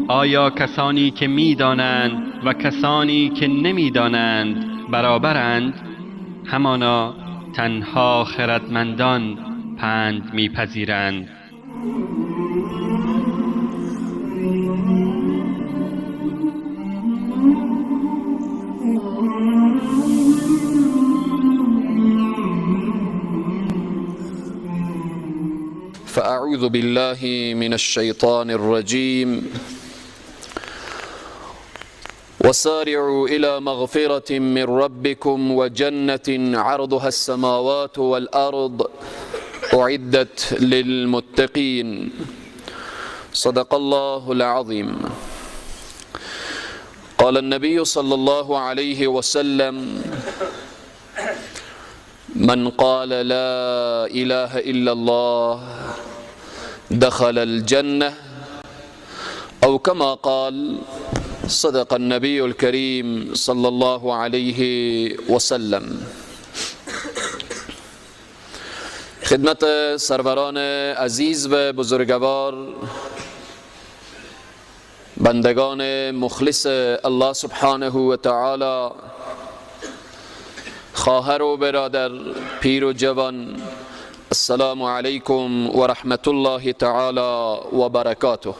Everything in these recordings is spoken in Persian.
آیا کسانی که میدانند و کسانی که نمیدانند برابرند؟ همانا تنها خردمندان پند میپذیرند. فأعوذ بالله من الشيطان الرجيم. وسارعوا إلى مغفرة من ربكم وجنة عرضها السماوات والأرض أعدت للمتقين. صدق الله العظيم. قال النبي صلى الله عليه وسلم: من قال لا إله إلا الله دخل الجنة، أو كما قال صدق النبي الكريم صلى الله عليه وسلم. خدمت سروران عزیز و بزرگوار، بندگان مخلص الله سبحانه و تعالی، خواهر و برادر، پیر و جوان، السلام علیکم و رحمت الله تعالی و برکاته.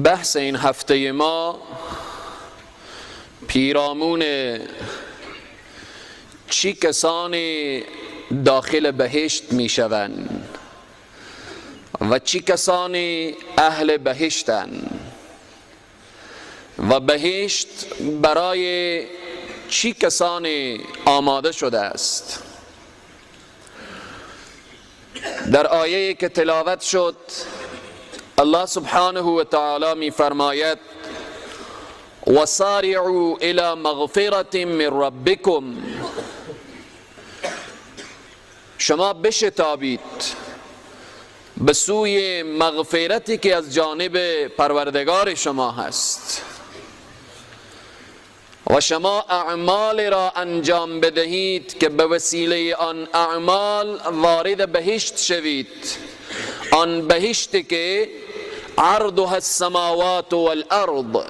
بحث این هفته ما پیرامون چی کسانی داخل بهشت می شوند و چی کسانی اهل بهشتند و بهشت برای چی کسانی آماده شده است. در آیه که تلاوت شد الله سبحانه و تعالی می فرماید: وسارعوا الى مغفرة من ربکم. شما بشتابید به سوی مغفرتی که از جانب پروردگار شما هست و شما اعمال را انجام بدهید که به وسیله آن اعمال وارد بهشت شوید، آن بهشت که عرضها السماوات والارض،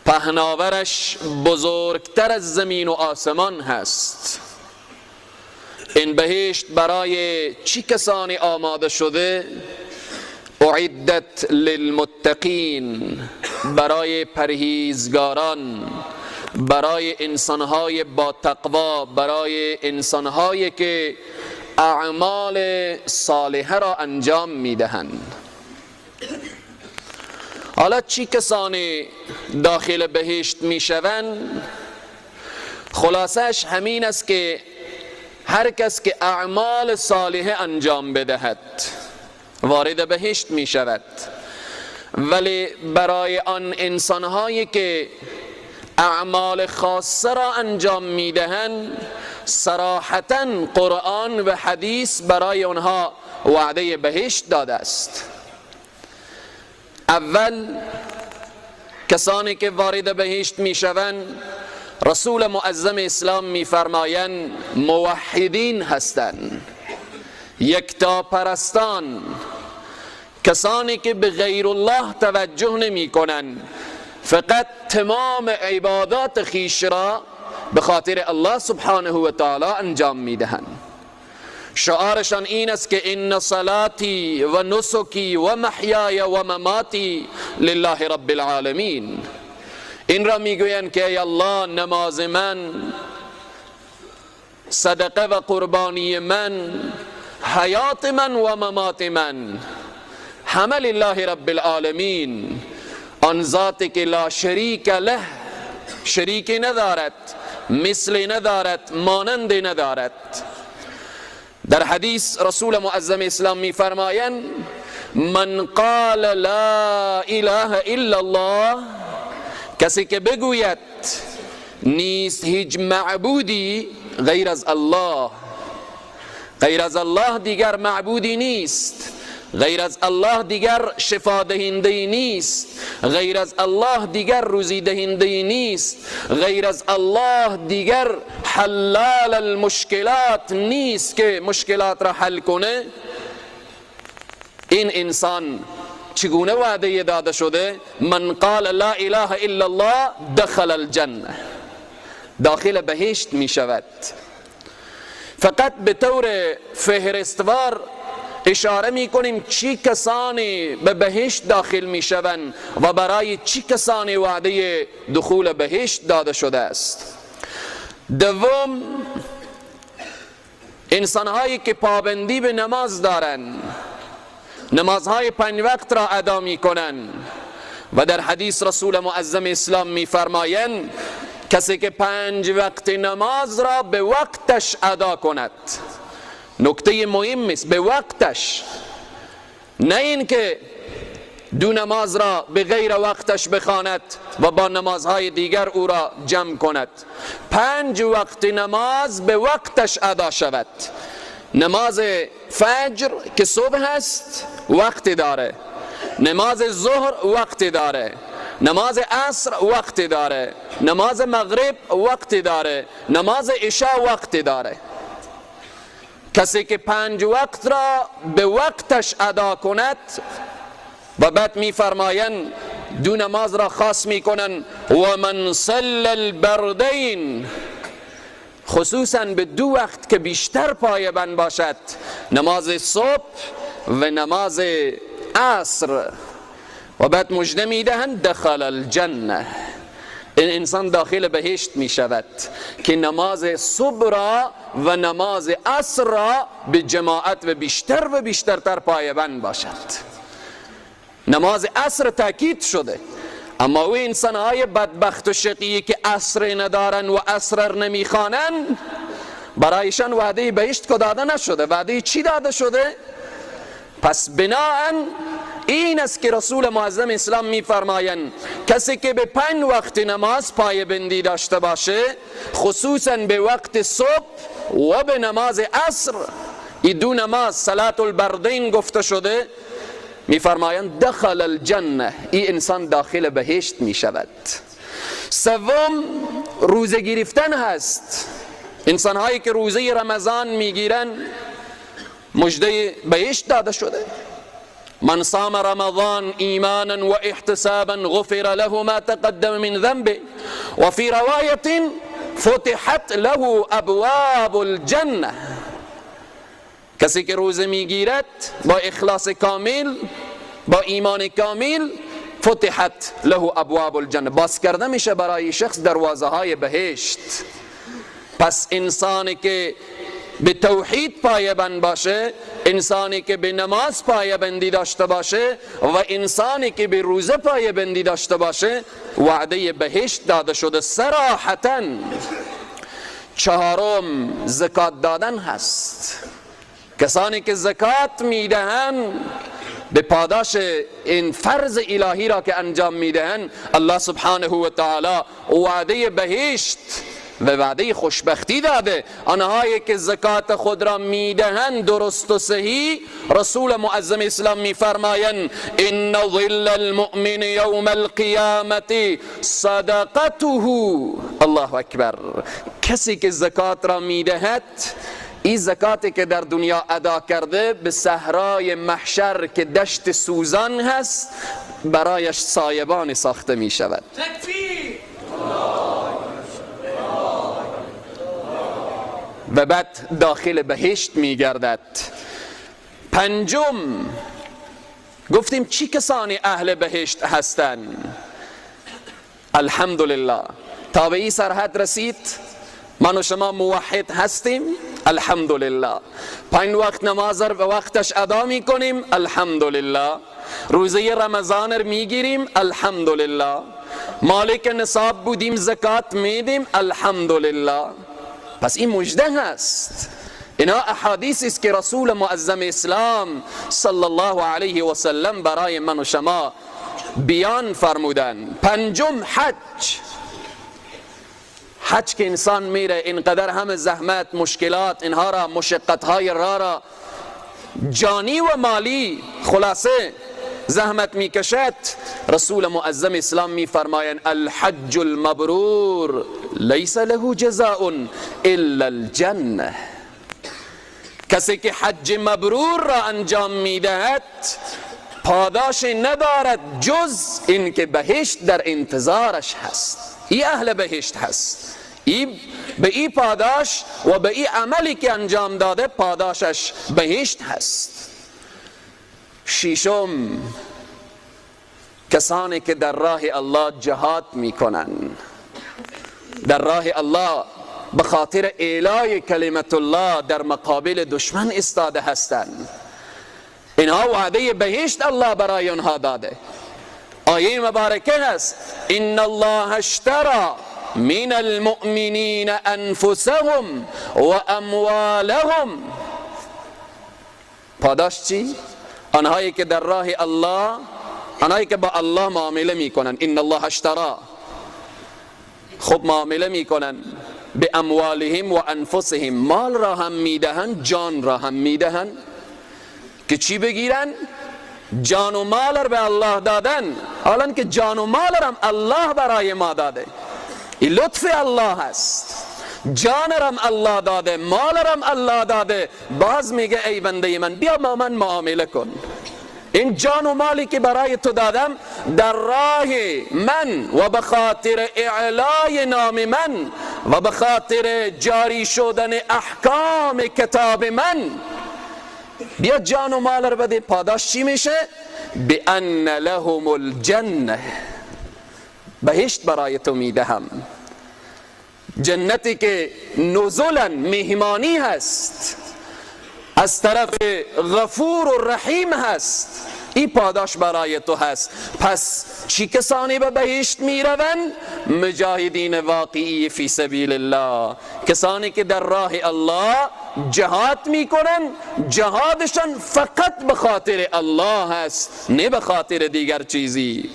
پهناورش بزرگتر از زمین و آسمان هست. این بهشت برای چی کسانی آماده شده؟ اعدت للمتقین، برای پرهیزگاران، برای انسانهای با تقوا، برای انسانهایی که اعمال صالحه را انجام میدهند. حالا چی کسانی داخل بهشت میشوند؟ خلاصش همین است که هر کس که اعمال صالحه انجام بدهد وارد بهشت می شود، ولی برای آن انسانهایی که اعمال خاصه را انجام می دهند صراحتاً قرآن و حدیث برای آنها وعده بهشت داده است. اول کسانی که وارد بهشت می شوند، رسول معظم اسلام می فرمایند موحدین هستند، یکتا پرستان، کسانی که به غیر الله توجه نمی کنند، فقط تمام عبادات خیش را به خاطر الله سبحانه و تعالی انجام می دهند. شعارشان این است که ان صلاتی و نسکی و محیای و مماتی لله رب العالمین. این را میگویند که ای الله، نماز من، صدقه و قربانی من، حیات من و ممات من همه لله رب العالمین، آن ذاتی که لا شریک له، شریکی ندارد، مثل ندارد، مانند ندارد. در حدیث رسول معظم اسلام میفرمایند من قال لا اله الا الله، کسی که بگوید نیست هیچ معبودی غیر از الله، غیر از الله دیگر معبودی نیست، غیر از الله دیگر شفا دهنده نیست، غیر از الله دیگر روزی دهنده نیست، غیر از الله دیگر حلال المشکلات نیست که مشکلات را حل کنه. این انسان چگونه وعده داده شده؟ من قال لا اله الا الله دخل الجنه، داخل بهشت می شود. فقط به طور فهرستوار اشاره می کنیم چی کسانی به بهشت داخل می شوند و برای چی کسانی وعده دخول بهشت داده شده است. دوم، انسانهایی که پابندی به نماز دارند، نمازهای 5 وقت را ادا می کنند و در حدیث رسول معظم اسلام می فرمایند کسی که 5 وقت نماز را به وقتش ادا کند، نکته مهم است، به وقتش، نه اینکه 2 نماز را به غیر وقتش بخواند و با نمازهای دیگر او را جمع کند. 5 وقت نماز به وقتش ادا شود. نماز فجر که صبح است وقت داره، نماز ظهر وقت داره، نماز عصر وقت داره، نماز مغرب وقت داره، نماز عشاء وقت داره. کسی که 5 وقت را به وقتش ادا کند و بعد میفرمایند 2 نماز را خاص میکنن، و من صلی البردین، خصوصا به 2 وقت که بیشتر پایبند باشد، نماز صبح و نماز عصر، و بعد مژده میدهند دخل الجنه، این انسان داخل بهشت می شود که نماز صبح را و نماز عصر را به جماعت و بیشتر و بیشترتر پایبند باشد. نماز عصر تاکید شده، اما او انسانهای بدبخت و شقی که عصر ندارن و عصر نمیخوانن، برایشان وعده بهشت که داده نشده. وعده چی داده شده؟ پس بناءً این است که رسول معظم اسلام میفرمایند کسی که به 5 وقت نماز پایبندی داشته باشه، خصوصا به وقت صبح و به نماز عصر، این 2 نماز صلات البردین گفته شده، میفرمایند دخل الجنه، این انسان داخل بهشت میشود. سوم، روزه گرفتن هست. انسانهایی که روزه رمضان میگیرن مژده بهشت داده شده. من صام رمضان ایمانا و احتسابا غفر له ما تقدم من ذنبه و فی روایت فتحت له ابواب الجنه. کسی که روزه میگیرد با اخلاص کامل، با ایمان کامل، فتحت له ابواب الجنه، باز کرده میشه برای شخص دروازه های بهشت. پس انسانی که به توحید پایبند باشه، انسانی که به نماز پایبندی داشته باشه و انسانی که به روزه پایبندی داشته باشه، وعده بهشت داده شده صراحتا. چهارم، زکات دادن هست. کسانی که زکات میدهند به پاداش این فرض الهی را که انجام میدهند، الله سبحانه و تعالی وعده بهشت و وعده خوشبختی داده. آنهایی که زکات خود را میدهند درست و صحیح، رسول معظم اسلام میفرمایند ان ظل المؤمن یوم القیامة صدقته. الله اکبر. کسی که زکات را میدهد، این زکاتی که در دنیا ادا کرده، به صحرای محشر که دشت سوزان هست برایش سایبان ساخته می شود. و بعد داخل بهشت می گردد. پنجم، گفتیم چی کسانی اهل بهشت هستند؟ الحمدلله تا به این سرحد رسید، من و شما موحد هستیم، الحمدلله. 5 وقت نماز رو به وقتش ادا میکنیم، الحمدلله. روزه رمضان رو میگیریم، الحمدلله. مالک نصاب بودیم زکات میدیم، الحمدلله. پس این مژده هست. اینا احادیث است که رسول معظم اسلام صلی الله علیه و سلم برای من و شما بیان فرمودن. پنجم، حج. حج که انسان میره اینقدر همه زحمت، مشکلات، اینها را، مشقت های را جانی و مالی، خلاصه زحمت میکشد. رسول معظم اسلام میفرمایند الحج المبرور لیس له جزاء الا الجنه. کسی که حج مبرور را انجام میدهد پاداش ندارد جز اینکه بهشت در انتظارش هست. ای اهل بهشت هست، ای به ای پاداش و به ای عملی که انجام داده پاداشش بهشت هست. ششم، کسانی که در راه الله جهاد میکنن، در راه الله به خاطر اعلای کلمت الله در مقابل دشمن ایستاده هستند. اینها وعده بهشت الله برای آنها داده. آیه مبارکه هست: ان الله اشترى من المؤمنین انفسهم و اموالهم. پاداش چی؟ آنهایی که در راه الله، آنهایی که با الله معامله میکنن، ان الله اشترى، خب معامله میکنن، به اموالهم و انفسهم، مال را هم میدهن، جان را هم میدهن که چی بگیرن؟ جان و مال را به الله دادن. حالا که جان و مال را هم الله برای ما داده، این لطف الله است. جان را هم الله داده، مال را هم الله داده، باز میگه ای بنده من بیا با من معامله کن. این جان و مالی که برای تو دادم در راه من و به خاطر اعلای نام من و به خاطر جاری شدن احکام کتاب من، بیا جان و مال رو بده. پاداش چی میشه؟ بأن لهم الجنه، بهشت برای تو میدهم، جنتی که نزلا مهمانی هست، از طرف غفور و رحیم هست، این پاداش برای تو هست. پس چی کسانی به بهشت میروند؟ مجاهدین واقعی فی سبیل الله، کسانی که در راه الله جهاد میکنن، جهادشان فقط به خاطر الله هست، نه به خاطر دیگر چیزی.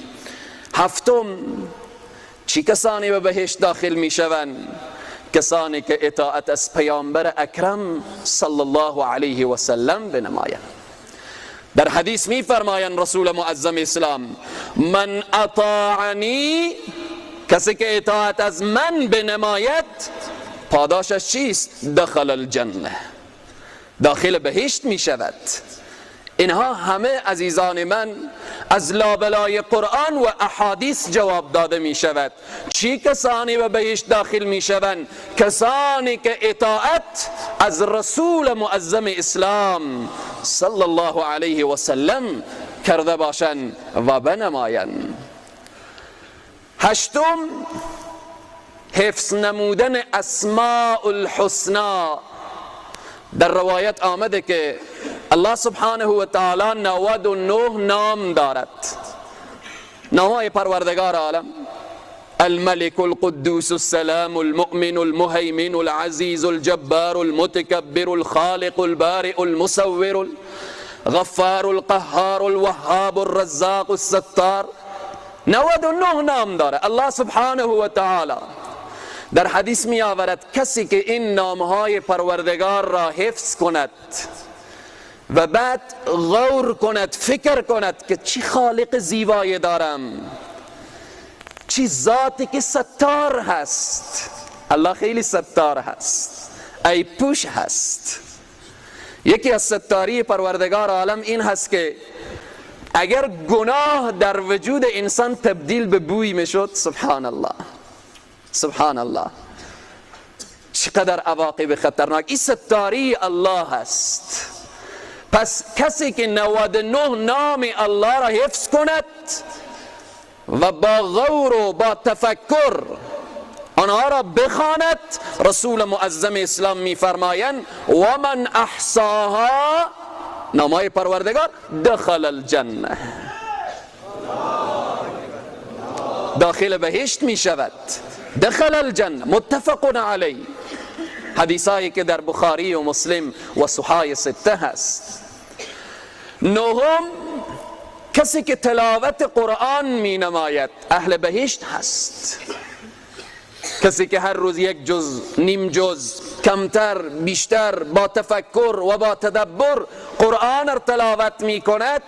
هفتم، چی کسانی به بهشت داخل میشوند؟ کسانی که اطاعت از پیامبر اکرم صلی الله علیه و سلم بنمایند. در حدیث میفرمایند رسول معظم اسلام: من اطاعنی، کسی که اطاعت از من بنماید پاداشش چیست؟ دخل الجنه، داخل بهشت می شود. اینها همه عزیزان من از لابلای قرآن و احادیث جواب داده می شود. چی کسانی به بهشت داخل می شوند؟ کسانی که اطاعت از رسول معظم اسلام صلی الله علیه و سلم کرده باشند و بنمایند. هشتم، حفظ نمودن اسماء الحسنا. در روایت آمده که الله سبحانه و تعالی 99 نام دارد، نامهای پروردگار عالم: الملك القدوس السلام المؤمن المهيمن العزيز الجبار المتكبر الخالق البارئ المصور الغفار القهار الوهاب الرزاق الستار. 99 نام داره الله سبحانه و تعالی. در حدیث می آورد کسی که این نامهای پروردگار را حفظ کند و بعد غور کند، فکر کند که چی خالق زیبایی دارم، چی ذاتی که ستار هست، الله خیلی ستار هست، ای پوش هست. یکی از ستاری پروردگار عالم این هست که اگر گناه در وجود انسان تبدیل به بوی میشد، سبحان الله، سبحان الله، چقدر عواقب خطرناک. این ستاری الله هست. پس کسی که 99 نام الله را حفظ کند و با غور و با تفکر آنها را بخواند، رسول معظم اسلام میفرمایند و من احصاها، نامهای پروردگار، دخل الجنه، داخل بهشت می شود. دخل الجنه، متفق علیه. حدیثایی که در بخاری و مسلم و صحای سته هست. نهم، کسی که تلاوت قرآن می نماید اهل بهشت هست. کسی که هر روز یک جز، نیم جز، کمتر بیشتر، با تفکر و با تدبر قرآن را تلاوت می کند،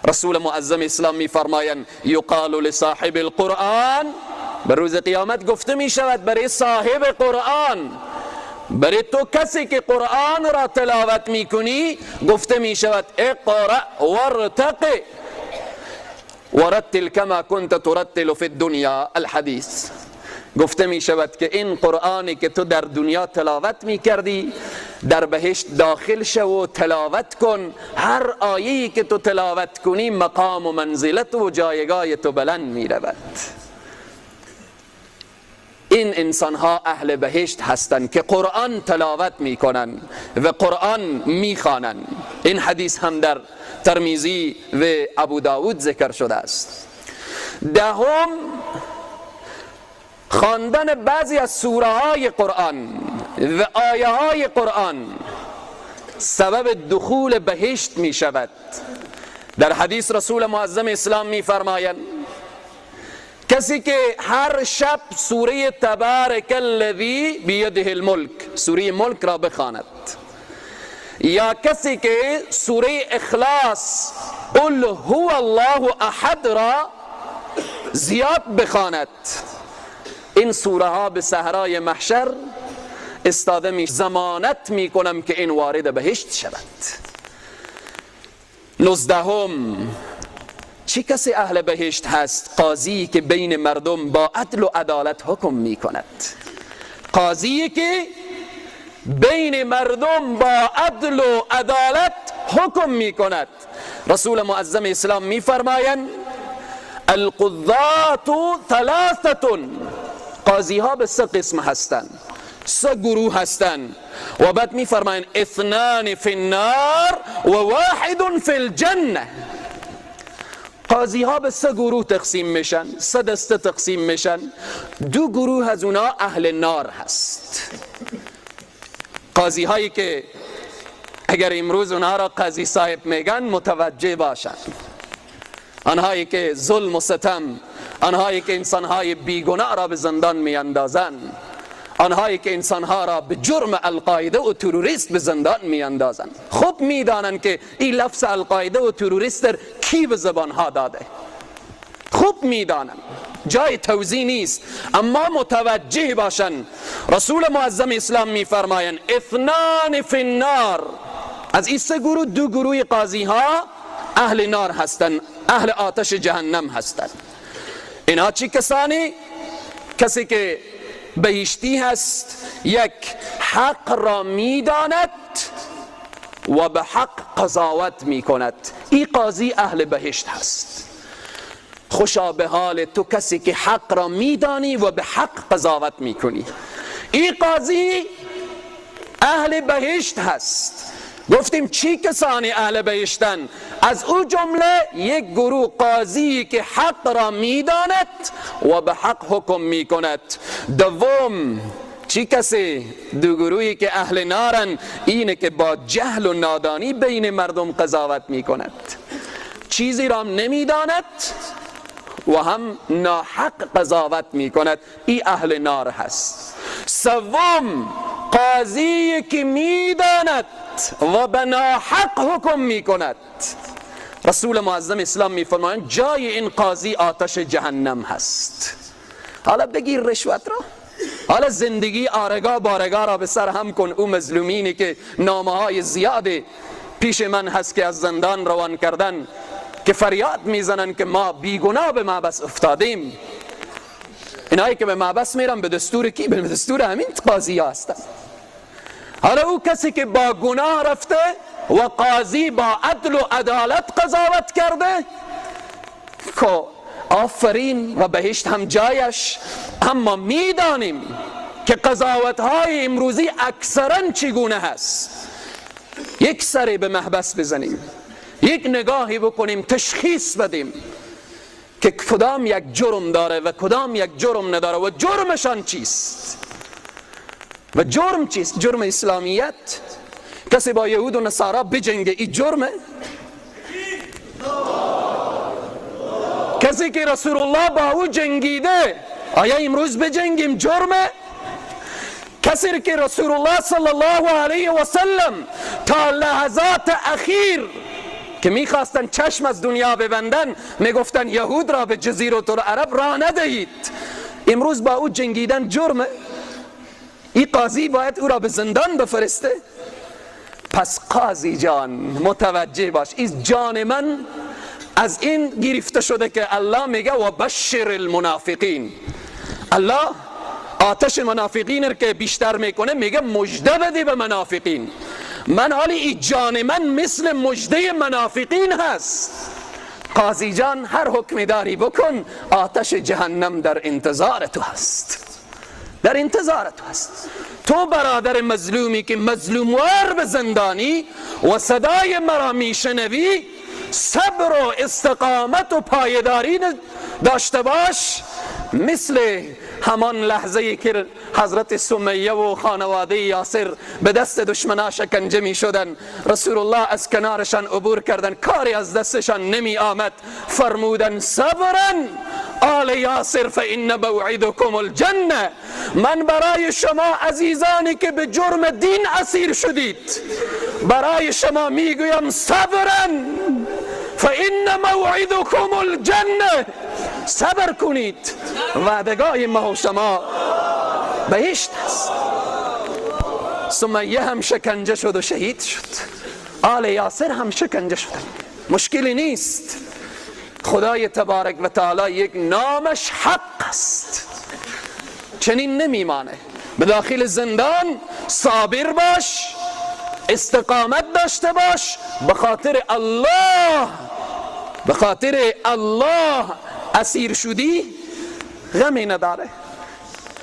رسول معظم اسلام می فرمایند یقال لصاحب القرآن، به روز قیامت گفته می شود برای صاحب قرآن برای تو کسی که قرآن را تلاوت میکنی گفته میشود اقرأ وارتق ورتل کما کنت ترتل فی الدنیا. الحدیث گفته می شود که این قرآنی که تو در دنیا تلاوت می کردی در بهشت داخل شو و تلاوت کن. هر آیه‌ای که تو تلاوت کنی مقام و منزلت و جایگاه تو بلند می رود. این انسان ها اهل بهشت هستند که قرآن تلاوت می کنند و قرآن می خوانند. این حدیث هم در ترمیزی و ابو داود ذکر شده است. دهم، خواندن بعضی از سوره های قرآن و آیه های قرآن سبب دخول بهشت می شود. در حدیث رسول معظم اسلام می فرمایند کسی که هر شب سوره تبارک الذی بیده الملک، سوره ملک را بخواند، یا کسی که سوره اخلاص قل هو الله احد را زیاد بخواند، این سوره ها به صحرای محشر استاده می ضمانت می کنم که این وارد بهشت شود. 19، چه کسی اهل بهشت هست؟ قاضی که بین مردم با عدل و عدالت حکم می کند. قاضی که بین مردم با عدل و عدالت حکم می کند. رسول معظم اسلام می فرمایند القضات ثلاثة، قاضی ها به سه قسم هستند، سه گروه هستند. و بعد می فرمایند اثنان فی النار و واحد فی الجنه. قاضی ها به سه گروه تقسیم میشن، سه دسته تقسیم میشن. دو گروه از اونا اهل نار هست. قاضی هایی که اگر امروز اونها را قاضی صاحب میگن متوجه باشن، آنهایی که ظلم و ستم، آنهایی که انسانهای بیگناه را به زندان میاندازن، آنهایی که انسانها را به جرم القاعده و تروریست به زندان میاندازن، خوب میدانند که این لفظ القاعده و تروریست کی به زبانها داده، خوب میدانند، جای توضیح نیست، اما متوجه باشن. رسول معظم اسلام میفرمایند اثنان فی النار، از این سه گروه دو گروه قاضی ها اهل نار هستند، اهل آتش جهنم هستند. اینها چی کسانی؟ کسی که بهشتی هست، یک حق را میداند و به حق قضاوت میکند، این قاضی اهل بهشت هست. خوشا به حال تو کسی که حق را میدانی و به حق قضاوت میکنی، این قاضی اهل بهشت هست. گفتیم چی کسانی اهل بهشتن؟ از او جمله یک گروه قاضی که حق را میداند و به حق حکم میکند. دوم چی کسی؟ دو گروهی که اهل نارن، اینه که با جهل و نادانی بین مردم قضاوت میکند، چیزی را نمیداند و هم ناحق قضاوت میکند، این اهل نار هست. سوم قاضی که میداند و به ناحق حکم میکند. رسول معظم اسلام میفرمایند جای این قاضی آتش جهنم هست. حالا بگیر رشوت را، حالا زندگی آرگا بارگا را به سر هم کن. او مظلومینی که نامه های زیاد پیش من هست که از زندان روان کردن، که فریاد میزنن که ما بیگناه به محبس افتادیم. اینایی که به محبس میرن به دستور کی؟ به دستور همین قاضی ها هستن. حالا او کسی که با گناه رفته و قاضی با عدل و عدالت قضاوت کرده، که آفرین و بهشت هم جایش. اما میدانیم که قضاوت های امروزی اکثرا چگونه هست. یک سری به محبس بزنیم، یک نگاهی بکنیم، تشخیص بدیم که کدام یک جرم داره و کدام یک جرم نداره و جرمشان چیست. و جرم چیست؟ جرم اسلامیت. کسی با یهود و نصارا بجنگه این جرمه؟ کسی که رسول الله با او جنگیده آیا امروز بجنگیم جرمه؟ کسی که رسول الله صلی الله علیه و سلم تا لحظات اخیر که میخواستن چشم از دنیا ببندن میگفتن یهود را به جزیره العرب راه ندهید، امروز با او جنگیدن جرمه؟ این قاضی باید او را به زندان بفرسته. پس قاضی جان متوجه باش، این جان من از این گرفته شده که الله میگه و بشر المنافقین. الله آتش منافقین رو که بیشتر میکنه میگه مژده بده به منافقین. من حالی این جان من مثل مژده منافقین هست. قاضی جان هر حکم داری بکن، آتش جهنم در انتظار تو هست، در انتظار تو هست. تو برادر مظلومی که مظلوموار به زندانی و صدای مرا میشنوی، صبر و استقامت و پایداری داشته باش، مثل همان لحظه که حضرت سمیه و خانواده یاسر به دست دشمنا شکنجه می شدن، رسول الله از کنارشان عبور کردن، کاری از دستشان نمی آمد، فرمودن صبرا آل یاسر فإن موعدکم الجنه. من برای شما عزیزانی که به جرم دین اسیر شدید، برای شما میگویم صبرا فإن موعدکم الجنه، صبر کنید، وعدگاه ما و شما بهشت است. سمیه هم شکنجه شد و شهید شد، آل یاسر هم شکنجه شد، مشکلی نیست. خدای تبارک و تعالی یک نامش حق است، چنین نمیمانه. به داخل زندان صابر باش، استقامت داشته باش، به خاطر الله، به خاطر الله اسیر شدی، غمی نداره.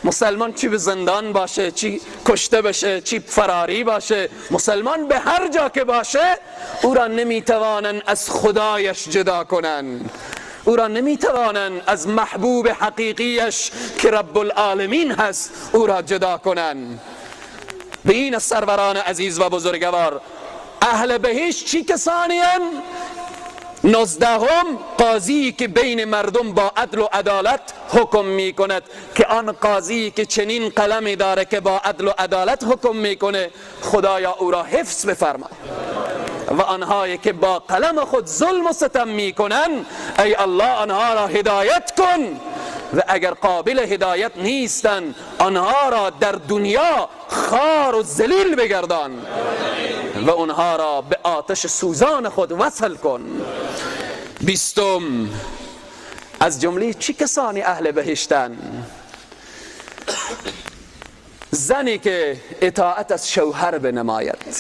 مسلمان چی به زندان باشه، چی کشته بشه، چی فراری باشه، مسلمان به هر جا که باشه او را نمیتوانن از خدایش جدا کنن، او را نمیتوانن از محبوب حقیقیش که رب العالمین هست او را جدا کنن. به این سروران عزیز و بزرگوار، اهل بهشت چی کسانی هن؟ 19 قاضی که بین مردم با عدل و عدالت حکم می کند، که آن قاضی که چنین قلمی داره که با عدل و عدالت حکم میکنه، خدایا او را حفظ بفرما. و آنهایی که با قلم خود ظلم و ستم میکنن، ای الله آنها را هدایت کن، و اگر قابل هدایت نیستن آنها را در دنیا خار و ذلیل بگردان و آنها را به آتش سوزان خود وصل کن. 20 از جمله چی کسانی اهل بهشتن؟ زنی که اطاعت از شوهر بنماید.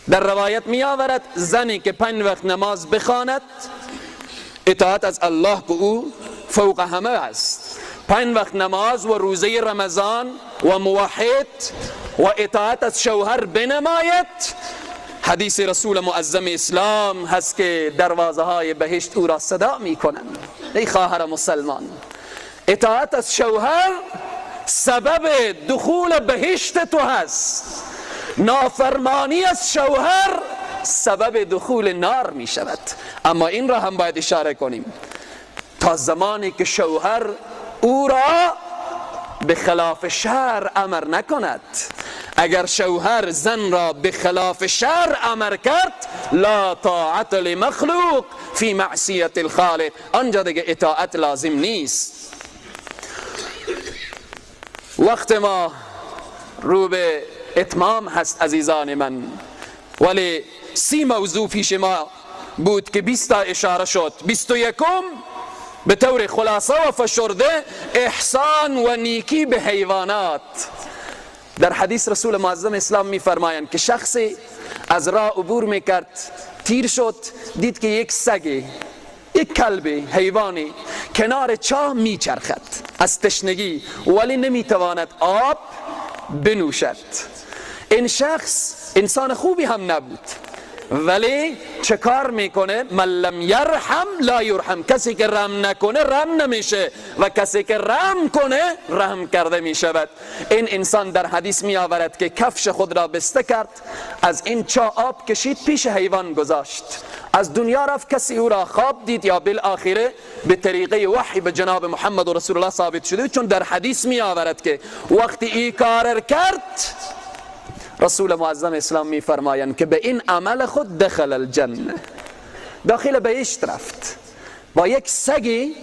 در روایت می آورد زنی که 5 وقت نماز بخواند، اطاعت از الله که او فوق همه است، 5 وقت نماز و روزه رمضان و موحد و اطاعت از شوهر بنماید، حدیث رسول معظم اسلام هست که دروازه های بهشت او را صدا می کنند. ای خواهر مسلمان، اطاعت از شوهر سبب دخول بهشت تو هست، نافرمانی از شوهر سبب دخول نار می شود. اما این را هم باید اشاره کنیم، تا زمانی که شوهر او را به خلاف شرع امر نکند. اگر شوهر زن را به خلاف شرع امر کرد، لا طاعت لمخلوق فی معصیت الخالق، آنجا دیگه اطاعت لازم نیست. وقت ما رو به اتمام هست عزیزان من، ولی 30 موضوع پیش ما بود که 20 تا اشاره شد. 21 به طور خلاصه و فشرده، احسان و نیکی به حیوانات. در حدیث رسول معظم اسلام میفرمایند که شخصی از راه عبور میکرد، تیر شد، دید که یک سگی، یک کلبی، حیوانی کنار چاه میچرخد از تشنگی، ولی نمیتواند آب بنوشد. این شخص انسان خوبی هم نبود، ولی چه کار میکنه؟ من لم یرحم لا یرحم، کسی که رحم نکنه رحم نمیشه و کسی که رحم کنه رحم کرده میشود. این انسان در حدیث می آورد که کفش خود را بسته کرد، از این چاه آب کشید، پیش حیوان گذاشت، از دنیا رفت، کسی او را خواب دید یا بالآخره به طریقه وحی به جناب محمد و رسول الله ثابت شده، چون در حدیث می آورد که وقتی این کار کرد، رسول معظم اسلام می فرمایند که به این عمل خود دخل الجنه، داخل بهشت رفت. با یک سگی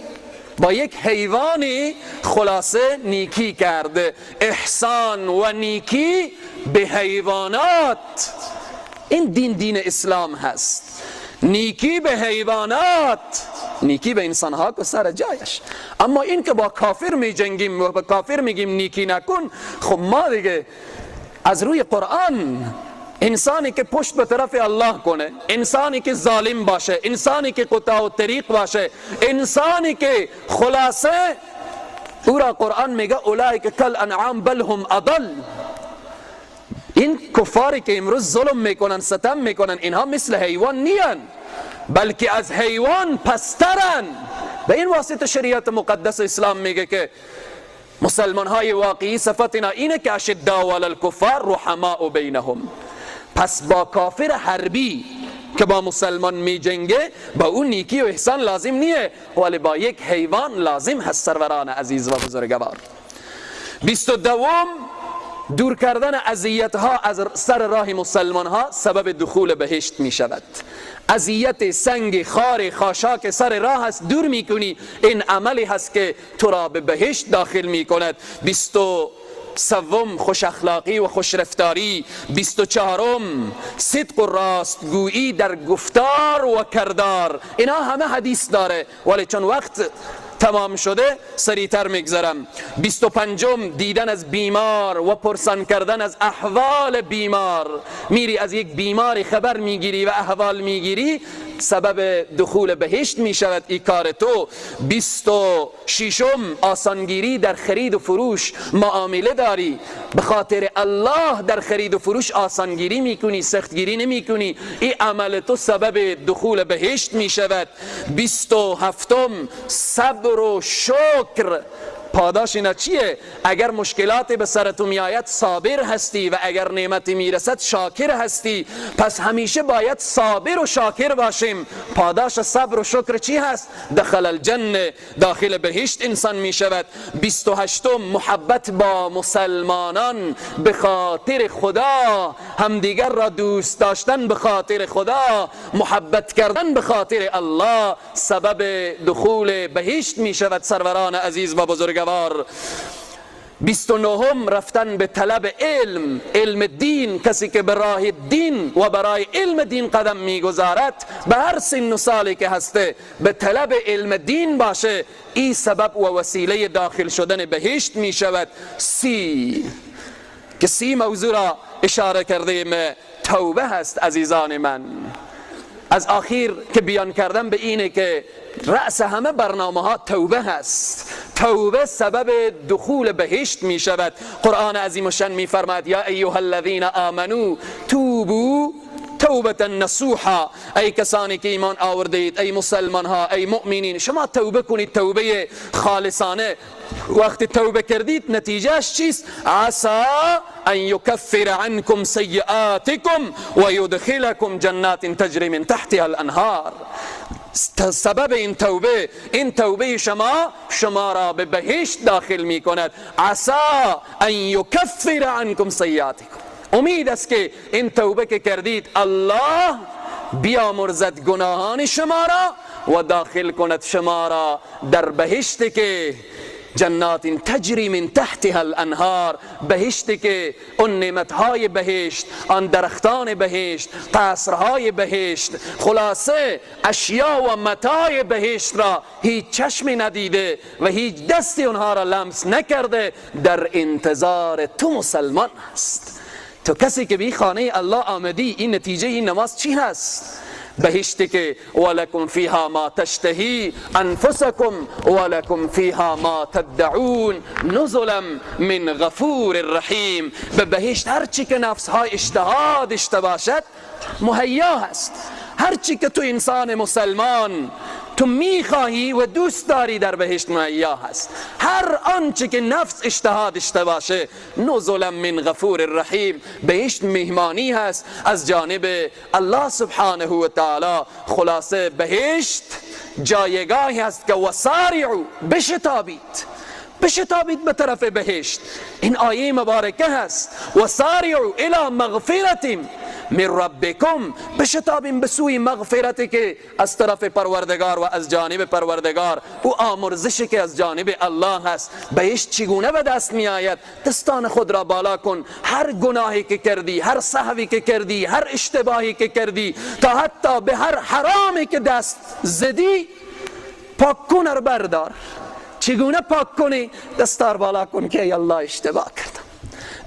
با یک حیوانی خلاصه نیکی کرده. احسان و نیکی به حیوانات، این دین دین اسلام هست. نیکی به حیوانات، نیکی به انسانها که سر جایش. اما این که با کافر می جنگیم و با کافر میگیم نیکی نکن، خب ما دیگه از روی قرآن انسانی که پشت به طرف الله کنه، انسانی که ظالم باشه، انسانی که قطاع و طریق باشه، انسانی که خلاصه او را قرآن میگه اولئک کالانعام بل هم اضل. این کفاری که امروز ظلم میکنن، ستم میکنن، اینها مثل حیوان نیان، بلکه از حیوان پسترن. به این واسطه شریعت مقدس اسلام میگه که مسلمان های واقعی صفت اینا اینه که اشداء علی الکفار رحماء بینهم. پس با کافر حربی که با مسلمان می جنگه، با اون نیکی و احسان لازم نیه، ولی با یک حیوان لازم هست. سروران عزیز و بزرگوار، 22 دور کردن اذیت ها از سر راه مسلمان ها سبب دخول بهشت می شود. اذیت سنگ، خار، خاشاک سر راه هست، دور می کنی، این عملی هست که تو را به بهشت داخل می کند. 23 خوش اخلاقی و خوش رفتاری. 24 صدق و راستگویی در گفتار و کردار. اینا همه حدیث داره، ولی چون وقت تمام شده سریعتر میگذرم. 25 دیدن از بیمار و پرسان کردن از احوال بیمار. میری از یک بیمار خبر میگیری و احوال میگیری، سبب دخول بهشت میشود ای کار تو. 26 آسانگیری در خرید و فروش. معامله داری، به خاطر الله در خرید و فروش آسانگیری میکنی، سختگیری نمیکنی، ای عمل تو سبب دخول بهشت میشود. 27 صبر و شکر. پاداش اینا چیه؟ اگر مشکلات به سر تو میآید صابر هستی و اگر نعمتی میرسد شاکر هستی. پس همیشه باید صابر و شاکر باشیم. پاداش صبر و شکر چی هست؟ دخل الجنه، داخل بهشت انسان میشود. 28 محبت با مسلمانان به خاطر خدا، همدیگر را دوست داشتن به خاطر خدا، محبت کردن به خاطر الله سبب دخول بهشت میشود. سروران عزیز و بزرگ، 29 رفتن به طلب علم، علم دین. کسی که به راه دین و برای علم دین قدم میگذارد، به هر سن و سالی که هسته به طلب علم دین باشه، این سبب و وسیله داخل شدن بهشت میشود. 30 که 30 موضوع را اشاره کردیم، توبه هست عزیزان من. از آخر که بیان کردم به اینه که رأس همه برنامه ها توبه هست. توبه سبب دخول بهشت می شود. قرآن عظیم الشان می فرماید یا ایها الذین آمنوا توبوا توبة نصوحا. ای کسانی که ایمان آوردید، ای مسلمان ها، ای مؤمنین، شما توبه کنید، توبه خالصانه. وقتی توبه کردید نتیجهش چیست؟ عسى ان یکفر عنکم سیئاتکم و یدخلکم جنات تجری من تحتها الانهار. سبب این توبه، این توبه شما را به بهشت داخل می کند. عسى ان یکفر عنکم سیئاتکم. امید است که این توبه که کردید الله بیامرزد گناهان شما را و داخل کند شما را در بهشت که جنات تجری من تحتها الانهار، بهشت که اون نعمتهای بهشت، آن درختان بهشت، قصرهای بهشت، خلاصه اشیا و متاع بهشت را هیچ چشمی ندیده و هیچ دستی اونها را لمس نکرده، در انتظار تو مسلمان است. تو کسی که به خانه الله آمدی، این نتیجه این نماز چی هست؟ بهشت که ولکم فیها ما تشتهی انفسکم ولکم فیها ما تدعون نزلا من غفور رحیم. به بهشت هر چی که نفس های اشتها داشته باشد مهیا هست. هر چی که تو انسان مسلمان تو میخواهی و دوست داری در بهشت مهیا هست. هر آنچه که نفس اشتها داشته باشه، نزلا من غفور الرحیم، بهشت مهمانی هست از جانب الله سبحانه و تعالی. خلاصه بهشت جایگاهی هست که وسارعوا، بشتابید، بشتابید به طرف بهشت. این آیه مبارکه هست، وسارعوا الی مغفرة من ربکم، بشتابیم به سوی مغفرتی که از طرف پروردگار و از جانب پروردگار، او آمرزشی که از جانب الله هست. بهشت چگونه به دست می آید؟ دستان خود را بالا کن، هر گناهی که کردی، هر سهوی که کردی، هر اشتباهی که کردی، تا حتی به هر حرامی که دست زدی، پاک کن رو بردار. چگونه پاک کنی؟ دستار بالا کن که ای الله اشتباه کردم،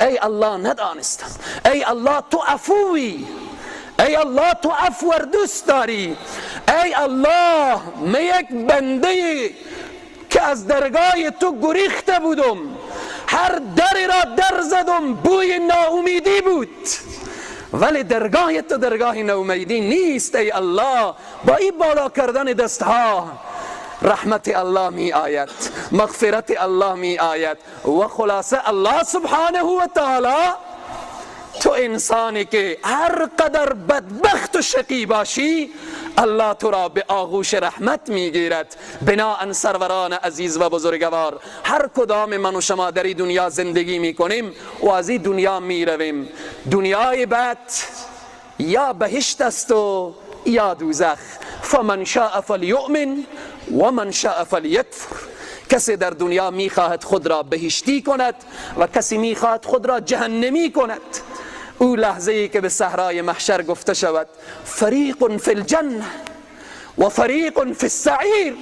ای الله ندانستم، ای الله تو عفوی، ای الله تو عفو دوست داری، ای الله من یک بنده که از درگاه تو گریخته بودم، هر دری را در زدم بوی ناامیدی بود، ولی درگاه تو درگاه ناامیدی نیست. ای الله با این بالا کردن دستها رحمت الله می آید، مغفرت الله می آید. و خلاصه الله سبحانه و تعالی تو انسانی که هر قدر بدبخت و شقی باشی، الله تو را به آغوش رحمت میگیرد. بناءً سروران عزیز و بزرگوار، هر کدام من و شما در این دنیا زندگی میکنیم و از این دنیا میرویم. دنیای بد یا بهشت است و یا دوزخ. فمن شاء فلیؤمن و من شاء فلیکفر. کسی در دنیا میخواهد خود را بهشتی کند و کسی میخواهد خود را جهنمی کند. او لحظه ای که به صحرای محشر گفته شود فریق فی الجنه و فریق فی السعیر،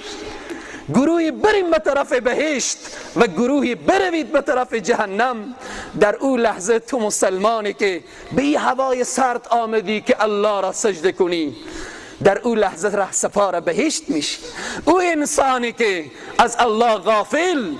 گروهی بریم به طرف بهشت و گروهی بروید به طرف جهنم. در او لحظه تو مسلمانی که به این هوای سرد آمدی که الله را سجده کنی، در او لحظه ره سپار بهشت میشی. او انسانی که از الله غافل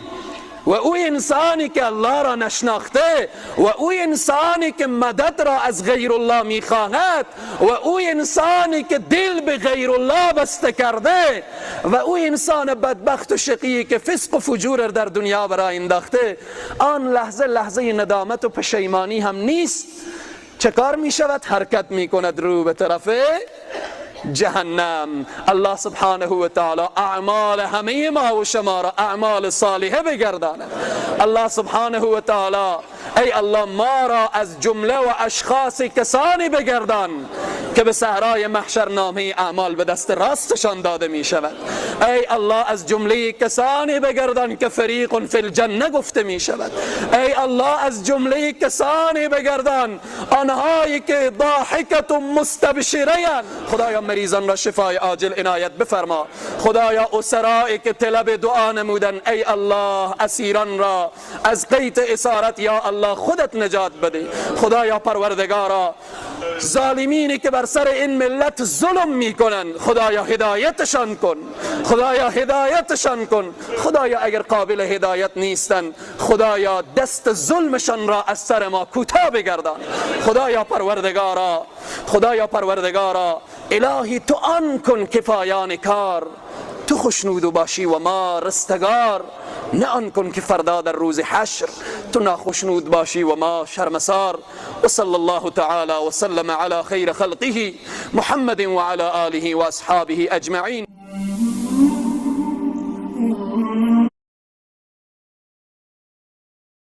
و او انسانی که الله را نشناخته و او انسانی که مدد را از غیر الله میخواهد و او انسانی که دل به غیر الله بسته کرده و او انسان بدبخت و شقی که فسق و فجور در دنیا برای انداخته، آن لحظه لحظه ندامت و پشیمانی هم نیست. چه کار میشود؟ حرکت میکند رو به طرف جهنم. الله سبحانه و تعالی اعمال همه ما و شما را اعمال صالحه بگرداند. الله سبحانه و تعالی ای الله ما را از جمله و اشخاص کسانی بگردان که به صحرای محشر نامه اعمال به دست راستشان داده می شود. ای الله از جمله کسانی بگردان که فریق فی الجنه گفته می شود. ای الله از جمله کسانی بگردان آنهایی که ضاحکة مستبشره. خدایا مریضان را شفای عاجل عنایت بفرما. خدایا اسرایی که طلب دعا نمودن، ای الله اسیران را از قید اسارت یا الله خودت نجات بده. خدایا پروردگارا ظالمینی که بر سر این ملت ظلم میکنن، خدایا هدایتشان کن، خدایا هدایتشان کن. خدایا اگر قابل هدایت نیستن، خدایا دست ظلمشان را از سر ما کوتاه بگردان. خدایا پروردگارا، خدایا پروردگارا، الهی تو آن کن کفایان کار، تو خوشنود باشی و ما رستگار، نه آن کن که فردا در روز حشر تو ناخشنود باشی و ما شرمسار. و صلی الله تعالی و سلم علی خیر خلقه محمد و علی آله و اصحابه اجمعین.